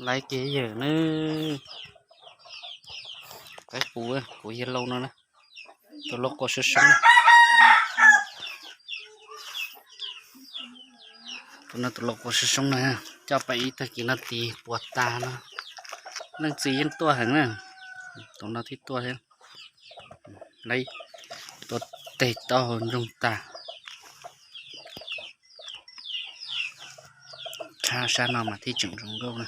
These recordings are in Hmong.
Laiv kiag yawm na, qaib qus, kuv yawg lauj no na, tus lauj qua soob soob na. Tus no tus lauj qua soob soob na, coj pais ib tag kis no tis puas tas no. Leej txiv yeej tuaj heev na, tus no thiaj tuaj thiab. Laiv tua teg taub hau ntsoog tag. Tshab sab no mas thiaj tseem zoo nkauj na.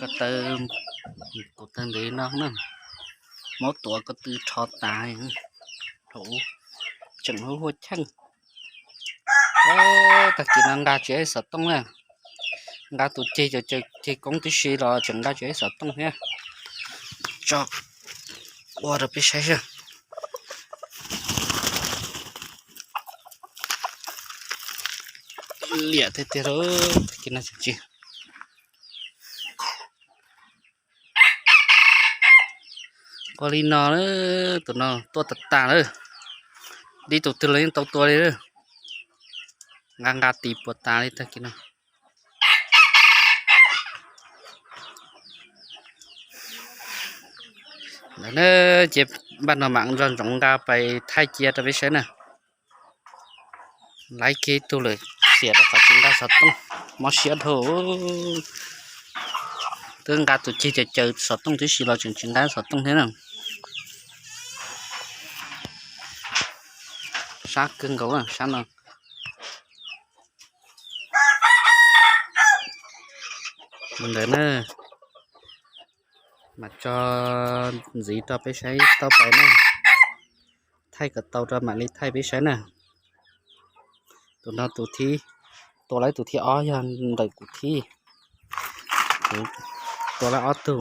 Ko taw, kuv taw ntawd no na, muab tuav ko tw rho tas, thaum tseem huaj huaj cheej. Tag kis no nqa tsis ib xov tooj na, nqa tus ceg cov caws ceg koob tib si los tseem nqa tsis ib xov tooj thiab. Tso ua rau peb saib xwb. Liam tiag tiag lauj, tag kis no tseem tsis. Ua li no, tus no tuaj tas tas lawm. Dib tus twg los yeej tau tua li. Nqa nqa tis puas tas li tag kis no. Ntawd na, ces npaj no mam nco ntsoov nqa pais thaij cia rau peb saib na. Laiv kiag ib tug lawm, xiam rau qhov tsis nqa xov tooj, mob siab dhau. Twb nqa tus ceg caws caws xov tooj tib si los tseem tsis nqa xov tooj thiab na. Sab kawg nkaus sab no. Ntawd na, mam tso ntxiv rau peb saib tau pais na. Thaij kom tau rau mam li thaij peb saib na. Tus no tus thib, tua lawv tus thib ob yog ntawm kuv thib. Kuv tua lawv ob tug.